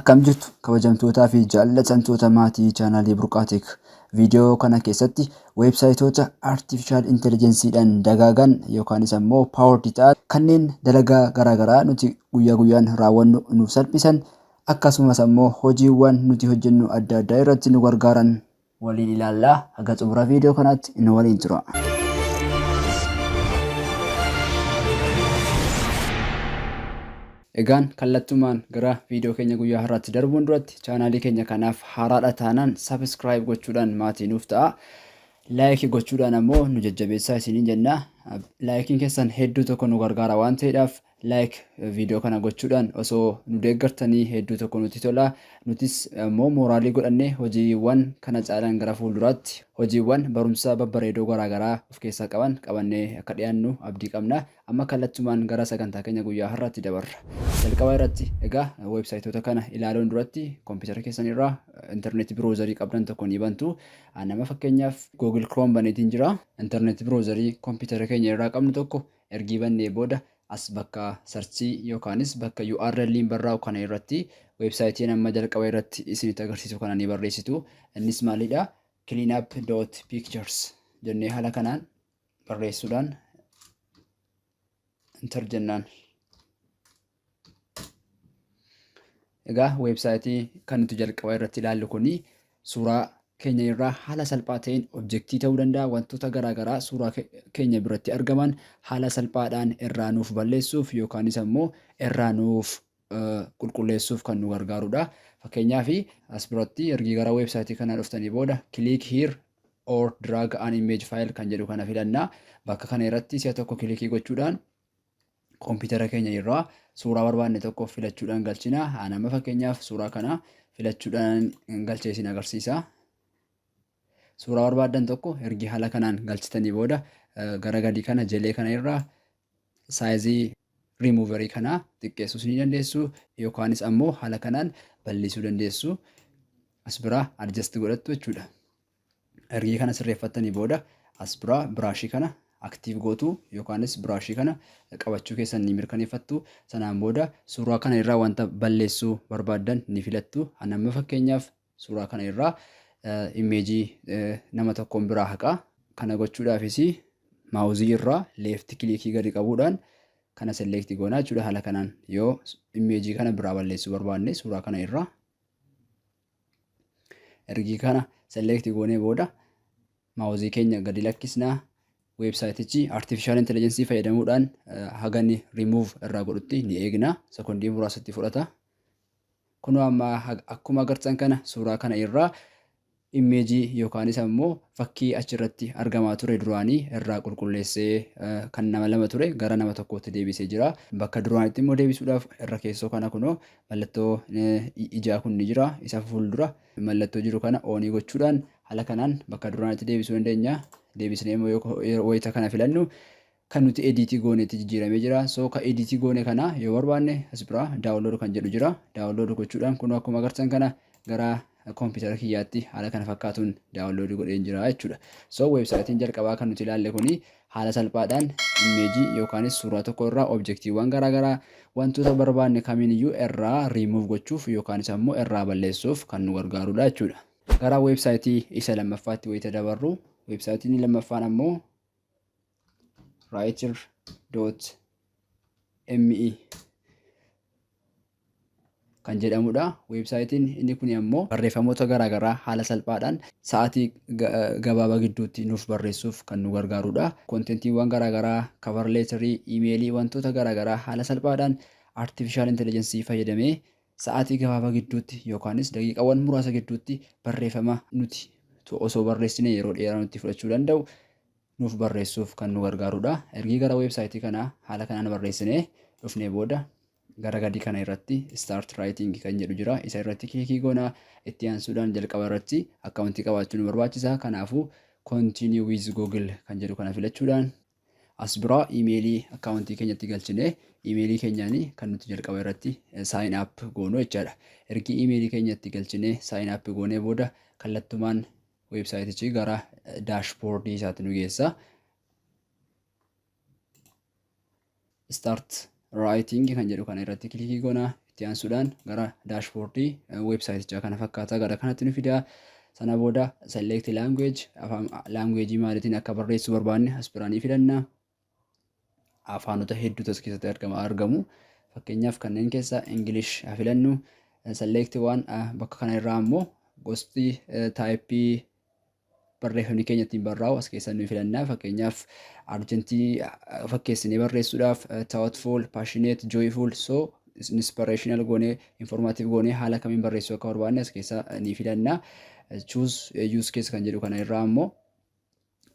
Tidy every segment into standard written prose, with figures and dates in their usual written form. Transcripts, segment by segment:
Akkam jirtu kabajamtootaa fi jaallatamtoota maatii chaanaalii Burqaateek. Viidiyoo kana keessatti weebsaayitoota artificial intelligenceedhaan dagaagan yookaanis ammoo powered ta'an kanneen dalagaa garaagaraa nuti guyyaa guyyaan raawwannu nuuf salphisan akkasumas ammoo hojiiwwan nuti hojjennu adda addaa irratti nu gargaaran waliin ilaalla. Haga xumura viidiyoo kanaatti nu waliin tura. Egaan kallattumaan gara viidiyoo keenya guyyaa har'aatti darbuun duratti chaanaalii keenya kanaaf haaraadha taanaan subscribe gochuudhaan maatii nuuf ta'a. Like gochuudhaan ammoo nu jajjabeessaa isiniin jenna. Laayikiin keessan hedduu tokko nu gargaara waan ta'eedhaaf Like video kana gochuudhaan osoo nu deeggartanii hedduu tokko nutti tola. Nutis immoo mooraalii godhannee hojiiwwan kana caalan gara fuulduraatti hojiiwwan barumsa babbareedoo garaa garaa of keessaa qaban qabannee akka dhiyaannu abdii qabna. Amma kallattumaan gara sagantaa keenya guyyaa har'aatti dabarra. Jalqaba irratti egaa weebsaayitoota kana ilaaluun duratti kompiitara keessan irraa intarneetii biroozarii qabdan tokko ni bantu. Nama fakkeenyaaf Google Chrome baneetiin jira. Intarneetii biroozarii kompiitara keenya irraa qabnu tokko ergii bannee booda as bakka sarchii yookaanis bakka URL'n barraa'u kana irratti weebsaayitiin amma jalqaba irratti isinitti agarsiisu kana ni barreessitu. Innis maalidha? cleanup.pictures jennee haala kanaan barreessuudhaan enter jennaan. Egaa weebsaayitii kan nuti jalqaba irratti ilaallu kuni suuraa keenya irraa haala salphaa ta'een objektii ta'uu danda'a wantoota garaa garaa suuraa keenya biratti argaman haala salphaadhaan irraa nuuf balleessuuf yookaanis ammoo irraa nuuf qulqulleessuuf kan nu gargaarudha. Fakkeenyaaf as biratti ergii gara weebsaayitii kanaa dhuftanii booda click here or drag an image file kan jedhu kana filanna. Bakka kana irratti si'a tokko kilikii gochuudhaan kompiitara keenya irraa suuraa barbaanne tokko filachuudhaan galchina. Ani amma fakkeenyaaf suuraa kana filachuudhaan galchee isin agarsiisa. Suuraa barbaaddan tokko ergi haala kanaan galchitanii booda gara gadii kana jelee kana irraa saayizii riimuuverii kana xiqqeessuus ni dandeessu yookaanis ammoo haala kanaan bal'isuu dandeessu. As biraa adjust godhattu jechuudha. Ergii kana sirreeffattanii booda as biraa biraashii kana aktiiv gootu yookaanis biraashii kana qabachuu keessan ni mirkaneeffattu. Sanaan booda suuraa kana irraa wanta balleessuu barbaaddan ni filattu. Ani amma fakkeenyaaf suuraa kana irraa imeejii nama tokkoon biraa haqa. Kana gochuudhaafis maawuzii irraa leefti kilikii gadi qabuudhaan kana selekti goona jechuudha. Haala kanaan yoo imeejii kana biraa balleessuu barbaanne suuraa kana irraa Ergii kana select goonee booda maawuzii keenya gadi lakkisna. Weebsaayitichi artificial intelligence fayyadamuudhaan haga inni remove irraa godhutti ni eegna. Sekondii muraasatti fudhata. Kunoo amma akkuma agartan kana suuraa kana irraa immeejii yookaanis ammoo fakkii achirratti argamaa ture duraanii irraa qulqulleessee kan nama lama ture gara nama tokkootti deebisee jira. Bakka duraanitti immoo deebisuudhaaf irra keessoo kana kunoo mallattoo ijaa kun ni jira. Isa fuuldura mallattoo jiru kana oonii gochuudhaan haala kanaan bakka duraanitti deebisuu dandeenya. Deebisnee immoo yeroo wayita kana filannu kan nuti ediitii goonetti jijjiiramee jira. So kan ediitii goone kana yoo barbaanne as biraa download kan jedhu jira. Download gochuudhaan kun akkuma agartan kana gara kompiitara kiyyaatti haala kana fakkaatuun download godheen jira jechuudha. So weebsaayitiin jalqabaa kan nuti ilaalle kuni haala salphaadhaan immeejii yookaanis suuraa tokko irraa objektiiwwan garaagaraa wantoota barbaanne kamiin iyyuu irraa remove gochuuf yookaanis ammoo irraa balleessuuf kan nu gargaarudha jechuudha. Gara weebsaayitii isa lammaffaatti wayita dabarru weebsaayitiin lammaffaan ammoo writer.me kan jedhamudha. Weebsaayitiin inni kun ammoo barreeffamoota garaagaraa haala salphaadhaan sa'aatii gabaabaa gidduutti nuuf barreessuuf kan nu gargaarudha. Kontentiiwwan garaagaraa, cover leetarii, iimeelii wantoota garaagaraa haala salphaadhaan artificial intelligence fayyadamee sa'aatii gabaabaa gidduutti yookaanis daqiiqaawwan muraasa gidduutti barreeffama nuti osoo barreessine yeroo dheeraa nutti fudhachuu danda'u nuuf barreessuuf kan nu gargaarudha. Ergii gara weebsaayitii kanaa haala kanaan barreessinee dhufnee booda gara gadii kana irratti start writing kan jedhu jira. Isa irratti kilikii goona. Itti aansuudhaan jalqaba irratti akkaawuntii qabaachuu nu barbaachisa. Kanaafuu continue with Google kan jedhu kana filachuudhaan as biraa iimeelii akkaawuntii keenyatti galchinee iimeelii keenyaan kan nuti jalqaba irratti sign up goonu jechaadha. Ergi iimeelii keenyatti galchinee sign up goonee booda kallattumaan weebsaayitichi gara daashboordii isaatti nu geessa. Start writing kan jedhu kana irratti kilikii goona. Itti Itti aansuudhaan gara dashboardii weebsaayitichaa kana fakkaata gara kanatti nu fida. Sana booda select language, afaan language maaliitiin akka barreessuu barbaanne as biraa ni filanna. Afaanota hedduutu as keessatti argamu. Fakkeenyaaf kanneen keessaa English haa filannu. Select waan bakka kana irraa ammoo gosti typeii barreeffamni keenya ittiin barraa'u as keessaa ni filanna. Fakkeenyaaf urgentii fakkeessinee barreessuudhaaf thoughtful, passionate, joyful, so inspirational goonee, informative goonee haala kamiin barreessuu akka barbaanne as keessaa ni filanna. Choose use case kan jedhu kana irraa ammoo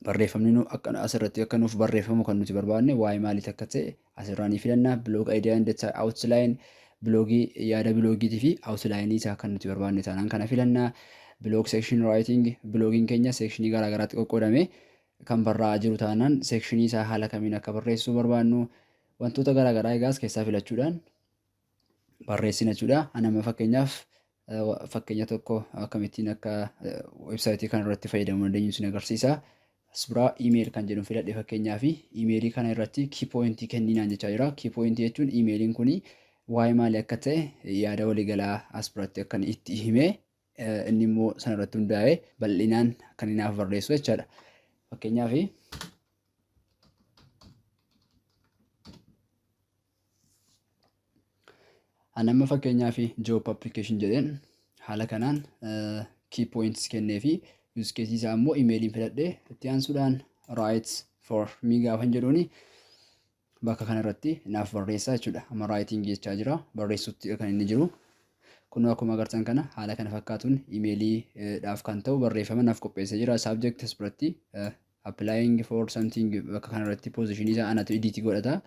barreeffamni nu akka asirratti akka nuuf barreeffamu kan nuti barbaanne waa'ee maaliiti akka ta'e asirraa ni filanna. Blog idea and outline, blogii yaada blogiitii fi outline isaa kan nuti barbaanne taanaan kana filanna. Blog section writing, blogiin keenya sectionii garaa garaatti qoqqoodame kan barraa'aa jiru taanaan sectionii isaa haala kamiin akka barreessuu barbaannu wantoota garaa garaa egaas keessaa filachuudhaan barreessina jechuudha. Ani amma fakkeenyaaf fakkeenya tokko akkamittiin akka weebsaayitii kana irratti fayyadamuu dandeenyu isin agarsiisa. As biraa email kan jedhu filadhe. Fakkeenyaa fi emailii kana irratti key pointii kenninaan jechaa jira. Key pointii jechuun emailiin kuni waa'ee maalii akka ta'e yaada waliigalaa as biratti akka itti himee inni immoo sana irratti hundaa'ee bal'inaan kan inni naaf barreessu jechaadha. Fakkeenyaaf ani amma fakkeenyaaf job application jedheen haala kanaan key points kennee fi use case isaa immoo emailiin filadhee itti aansuudhaan write for me gaafan jedhuuni bakka kanarratti naaf barreessaa jechuudha. Amma writing jechaa jira, barreessutti kan inni jiru. Kunoo akkuma agartan kana haala kana fakkaatuun emailii dhaaf kan ta'u barreeffama naaf qopheessee jira. Subject as biratti applying for something, bakka kanarratti position isaa anatu edit godhata.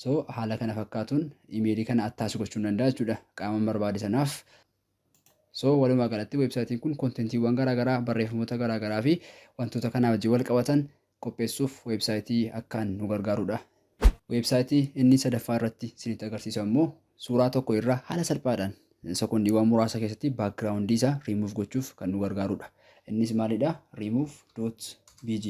So haala kana fakkaatuun emailii kana attach gochuu danda'a jechuudha qaama barbaade sanaaf. So walumaa galatti weebsaayitiin kun contentiiwwan garaagaraa, barreeffamoota garaagaraa fi wantoota kanaa wajjin wal qabatan qopheessuuf weebsaayitii akkaan nu gargaarudha. Weebsaayitii inni sadaffaa irratti isinitti agarsiisu ammoo suuraa tokko irraa haala salphaadhaan sekoondiiwwan muraasa keessatti backgroundii isaa riimuuf gochuuf kan nu gargaarudha. Innis maalidha? remove.bg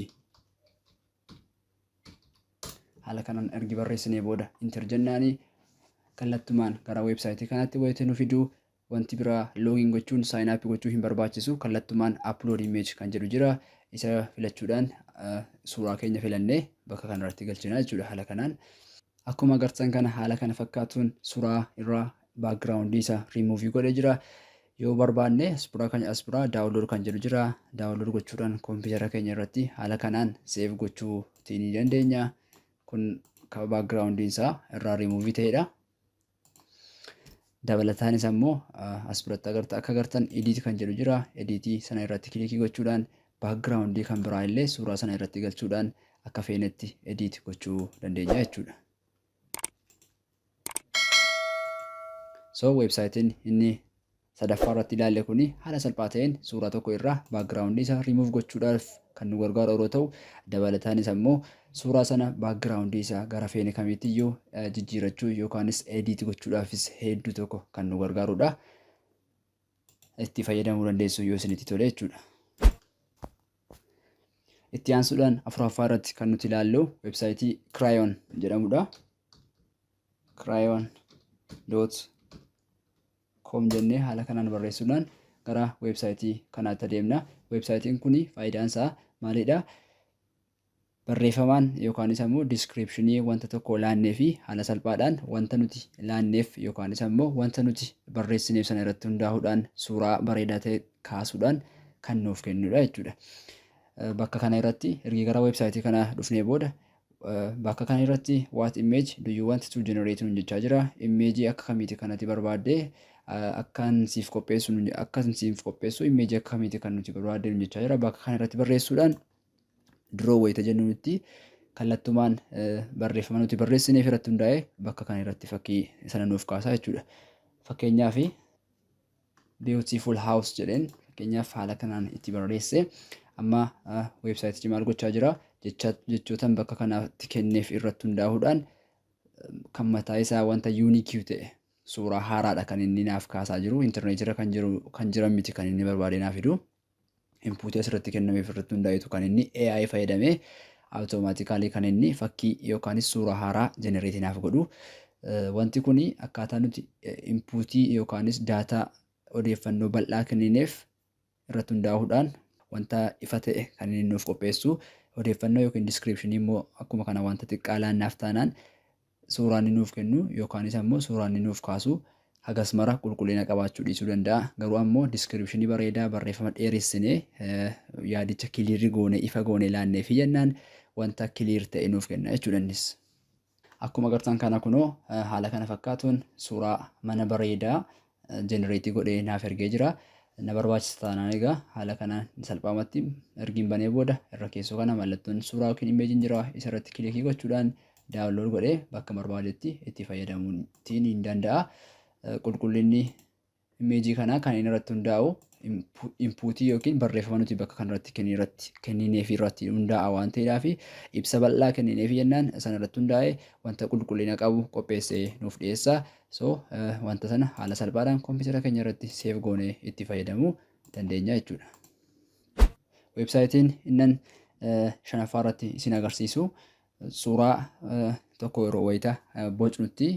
haala kanaan ergi barreessinee booda enter jennaanii kallattumaan gara weebsaayitii kanatti wayita nu fiduu, wanti biraa login gochuun, sign up gochuu hin barbaachisu. Kallattumaan upload image kan jedhu jira. Isa filachuudhaan suuraa keenya filannee bakka kanarratti galchina jechuudha. Haala kanaan akkuma agartan kana haala kana fakkaatuun suuraa irraa backgroundii isaa riimuuvii godhee jira. Yoo barbaanne as biraa download kan jedhu jira. Download gochuudhaan koompitara keenya irratti haala kanaan save gochuu ni dandeenya. Kun backgroundiin isaa irraa riimuuvii ta'edha. Dabalataanis ammoo as biratti agarta akka agartan edit kan jedhu jira. Editii sana irratti clickii gochuudhaan backgroundii kan biraa illee suuraa sana irratti galchuudhaan akka feenetti edit gochuu dandeenya jechuudha. So weebsaayitiin inni sadaffaa irratti ilaalle kuni haala salphaa ta'een suuraa tokko irraa backgroundii isaa riimuuf gochuudhaaf kan nu gargaaru yeroo ta'u, dabalataanis ammoo suuraa sana backgroundii isaa gara feene kamiitti jijjiirachuu yookaanis edit gochuudhaafis hedduu tokko kan nu gargaarudha. Itti fayyadamuu dandeessu yoo isinitti tole jechuudha. Itti aansuudhaan afuraffaa irratti kan nuti ilaallu weebsaayitii Craiyon jedhamudha. Craiyon.com jennee haala kanaan barreessuudhaan gara weebsaayitii kanaatti adeemna. Weebsaayitiin kun faayidaan isaa maalidha? Barreeffamaan yookaanis ammoo descriptionii wanta tokko laannee fi haala salphaadhaan wanta nuti laanneef yookaanis ammoo wanta nuti barreessineef sana irratti hundaa'uudhaan suuraa bareedaa ta'e kaasuudhaan kan nuuf kennudha jechuudha. Bakka kana irratti ergi gara weebsaayitii kana dhufnee booda bakka kana irratti "What image do you want to generate?" nuun jechaa jira. Imageii akka kamiiti kanatti barbaadde akkan siif qopheessu, akkan siif qopheessu imageii akka kamiiti kan nuti barbaadde nuun jechaa jira. Bakka kana irratti barreessuudhaan draw wayita jennu nutti kallattumaan barreeffama nuti barreessineef irratti hundaa'ee bakka kana irratti fakkii sana nuuf kaasaa jechuudha. Fakkeenyaaf "beautiful house" jedheen fakkeenyaaf haala kanaan itti barreesse. Amma weebsaayitichi maal gochaa jira? Jechootan bakka kanaatti kenneef irratti hundaa'uudhaan kan mataa isaa wanta unique ta'e suuraa haaraadha kan inni naaf kaasaa jiru. Intarneetirra kan jiru kan jiran miti kan inni barbaade naaf fidu. Inputii asirratti kennameef irratti hundaa'etu kan inni AI fayyadamee automatically kan inni fakkii yookaanis suuraa haaraa generate naaf godhu. Wanti kun akkaataa nuti inpuutii yookaanis daataa odeeffannoo bal'aa kennineef irratti hundaa'uudhaan wanta ifa ta'e kan inni nuuf qopheessu. Odeeffannoo yookiin description immoo akkuma kana wanta xiqqaa laannaaf taanaan suuraa inni nuuf kennu yookaanis ammoo suuraa inni nuuf kaasu hagas mara qulqullina qabaachuu dhiisuu danda'a. Garuu ammoo description bareedaa barreeffama dheeressinee yaadicha clear goone ifa goone laanneefi jennaan wanta clear ta'e nuuf kenna jechuudha innis. Akkuma agartan kana kunoo haala kana fakkaatuun suuraa mana bareedaa generate godhee naaf ergee jira. Na barbaachisa taanaan egaa haala kanaan salphaamatti ergiin banee booda irra keessoo kana mallattoon suuraa yookiin imeejiin jira, isa irratti click gochuudhaan download godhee bakka barbaadetti itti fayyadamuutiin ni danda'a. Qulqullinni imeejii kanaa kan inni irratti hundaa'u inpuutii yookiin barreeffama nuti bakka kanarratti irratti kennineef irratti hundaa'a waan ta'eedhaaf, ibsa bal'aa kennineef jennaan sana irratti hundaa'e wanta qulqullina qabu qopheessee nuuf dhiyeessa. So wanta sana haala salphaadhaan kompiitara keenya irratti save goonee itti fayyadamuu dandeenya jechuudha. Weebsaayitiin innan shanaffaa irratti isin agarsiisu suuraa tokko yeroo wayita bocnutti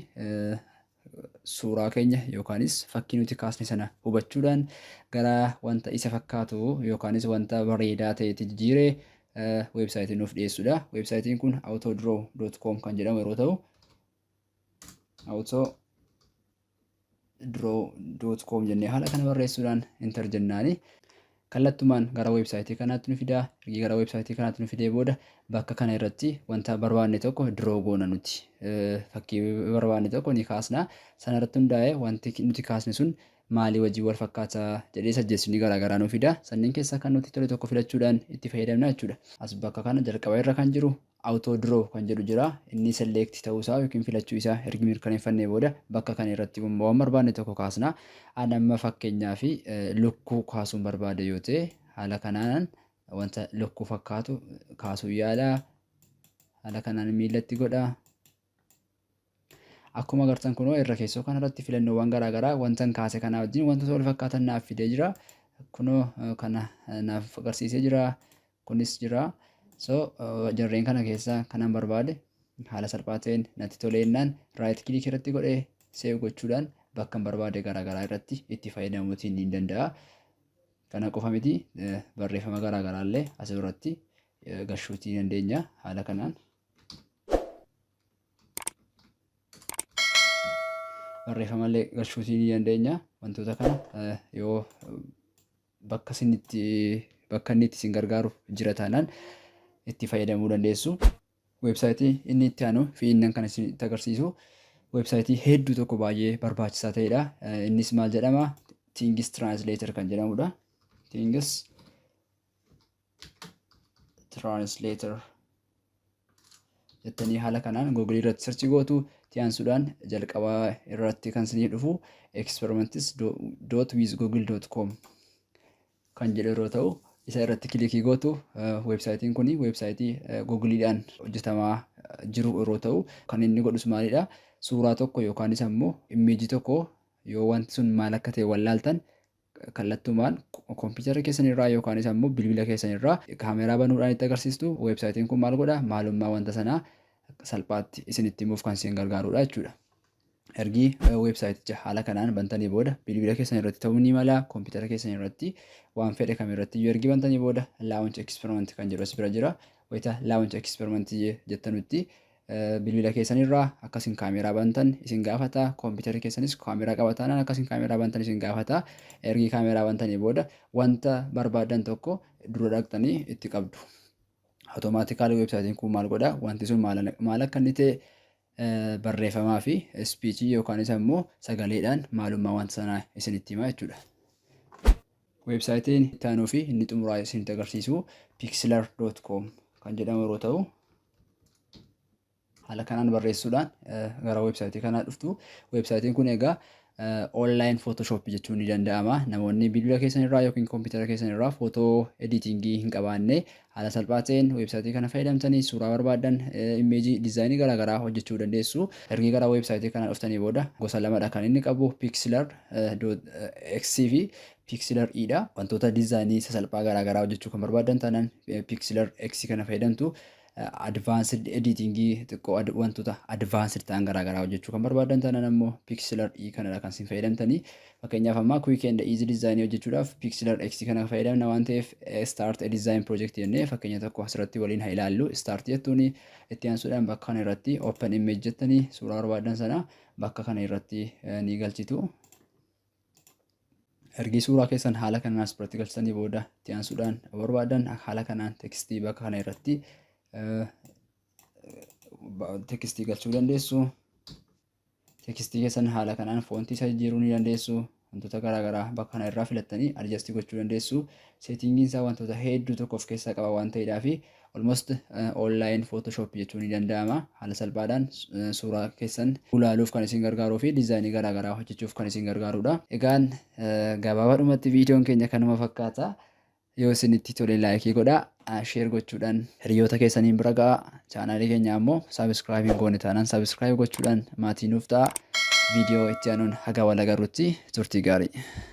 suuraa keenya yookaanis fakkii nuti kaasne sana hubachuudhaan gara wanta isa fakkaatu yookaanis wanta bareedaa ta'etti jijjiiree weebsaayitii nuuf dhiyeessudha. Weebsaayitiin kun autodraw.com kan jedhamu yeroo ta'u, autodraw.com jennee haala kana barreessuudhaan enter jennaani kallattumaan gara weebsaayitii kanaatti nu fidaa. Ergi gara weebsaayitii kanaatti nu fidee booda bakka kana irratti wanta barbaanne tokko draw goona. Nuti fakkii barbaanne tokko ni kaasna. Sana irratti hundaa'ee wanti nuti kaasne sun maalii wajjin wal fakkaata jedhee suggestionii garaagaraa nu fida. Sanneen keessaa kan nuti tole tokko filachuudhaan itti fayyadamna jechuudha. As bakka kana jalqaba irra kan jiru auto draw kan jedhu jira. Inni select ta'uusaa yookiin filachuu isaa ergi mirkaneeffannee booda bakka kana irratti waan barbaanne tokko kaasna. Ani amma fakkeenyaa fi lukkuu kaasuun barbaade yoo ta'e, haala kanaan wanta lukkuu fakkaatu kaasuu yaala. Haala kanaan miillatti godha. Akkuma agartan kunoo irra keessoo kanarratti filannoowwan garaagaraa wanta kaase kanaa wajjin wantoota wal fakkaatan naaf fidee jira. Kunoo kana naaf agarsiisee jira. Kunis jira. So jarreen kana keessaa kanan barbaade haala salphaa ta'een natti toleennaan right click irratti godhee save gochuudhaan bakka barbaade garaagaraa irratti itti fayyadamuutiin ni danda'a. Kana qofa miti, barreeffama garaagaraa illee asirratti gashuutii dandeenya haala kanaan. Barreeffama illee gashuutii ni dandeenya. Wantoota kana yoo bakka isin itti bakka inni itti isin gargaaru jira taanaan itti fayyadamuu dandeessu. Weebsaayitii inni itti aanu fi inni kan isinitti agarsiisu weebsaayitii hedduu tokko baay'ee barbaachisaa ta'edha. Innis maal jedhama? Things Translator kan jedhamudha. Things Translator jettanii haala kanaan Google irratti search gootu. Itti aansuudhaan jalqabaa irratti kan isinii dhufu experiments.withgoogle.com kan jedhu yeroo ta'u, isa irratti click gootu. Weebsaayitiin kun weebsaayitii Googiliidhaan hojjetamaa jiru yeroo ta'u, kan inni godhus maalidha? Suuraa tokko yookaanis ammoo imeejii tokko yoo wanti sun maal akka ta'e wallaaltan, kallattumaan kompiitara keessan irraa yookaanis ammoo bilbila keessan irraa kaameraa banuudhaan itti agarsiistu. Weebsaayitiin kun maal godha? Maalummaa wanta sanaa salphaatti isinitti himuuf kan isin gargaarudha jechuudha. Ergi weebsaayiticha haala kanaan bantanii booda bilbila keessan irratti ta'uu ni mala, kompiitara keessan irratti, waan fedhe kam irratti iyyuu ergi bantanii booda launch experiment kan jedhu as bira jira. Wayita launch experiment jettanutti bilbila keessan irraa akkasin kaameraa bantan isin gaafata. Kompiitarri keessanis kaameraa qabataanaan akkasin kaameraa bantan isin gaafata. Ergi kaameraa bantanii booda wanta barbaadan tokko dura dhaqxanii itti qabdu. Automatically weebsaayitiin kun maal godha? Wanti sun maal akka inni ta'e barreeffamaa fi speechii yookaanis ammoo sagaleedhaan maalummaa wanta sanaa isinitti hima jechuudha. Weebsaayitiin itti aanuu fi inni xumuraa isinitti agarsiisu pixlr.com kan jedhamu yeroo ta'u, haala kanaan barreessuudhaan gara weebsaayitii kanaa dhuftu. Weebsaayitiin kun egaa online photoshop jechuun ni danda'ama. Namoonni bilbila keessan irraa yookiin kompiitara keessan irraa photo editingii hin qabaanne haala salphaa ta'een weebsaayitii kana fayyadamtanii suuraa barbaadan, imeejii, diizaayinii garaagaraa hojjechuu dandeessu. Ergi gara weebsaayitii kana dhuftanii booda gosa lamadha kan inni qabu, Pixlr X fi Pixlr E dha. Wantoota diizaayinii sasalphaa garaagaraa hojjechuu kan barbaadan taanaan Pixlr X kana fayyadamtu. Advanced editingii xiqqoo, wantoota advanced ta'an garaagaraa hojjechuu kan barbaadan taanaan ammoo Pixlr E kanadha kan isin fayyadamtanii. Fakkeenyaaf, ammaa quick and easy design hojjechuudhaaf Pixlr X kana fayyadamna waan ta'eef, start a design project jennee fakkeenya tokko asirratti waliin haa ilaallu. Start jettuuni, itti aansuudhaan bakka kana irratti open image jettanii suuraa barbaadan sana bakka kana irratti ni galchitu. Ergi suuraa keessan haala kanaan as biratti galchitanii booda, itti aansuudhaan barbaadan haala kanaan textii bakka kana irratti textii galchuu dandeessu. Textii keessan haala kanaan fontii isa jijjiiruu ni dandeessu. Wantoota garaagaraa bakka kana irraa filattanii adjust gochuu dandeessu. Settingiin isaa wantoota hedduu tokko of keessaa qaba waan ta'eedhaa fi almost online Photoshop jechuun ni danda'ama. Haala salphaadhaan suuraa keessan gulaaluuf kan isin gargaaruu fi designii garaagaraa hojjechuuf kan isin gargaarudha. Egaan gabaabaadhumatti viidiyoon keenya kanuma fakkaata. Yoo isinitti tole likeii godhaa, share gochuudhaan hiriyoota keessaniin bira ga'a. Channelii keenya ammoo subscribe hin goone taanaan subscribe gochuudhaan maatii nuuf ta'a. Viidiyoo itti aanuun haga wal agarrutti turtii gaarii.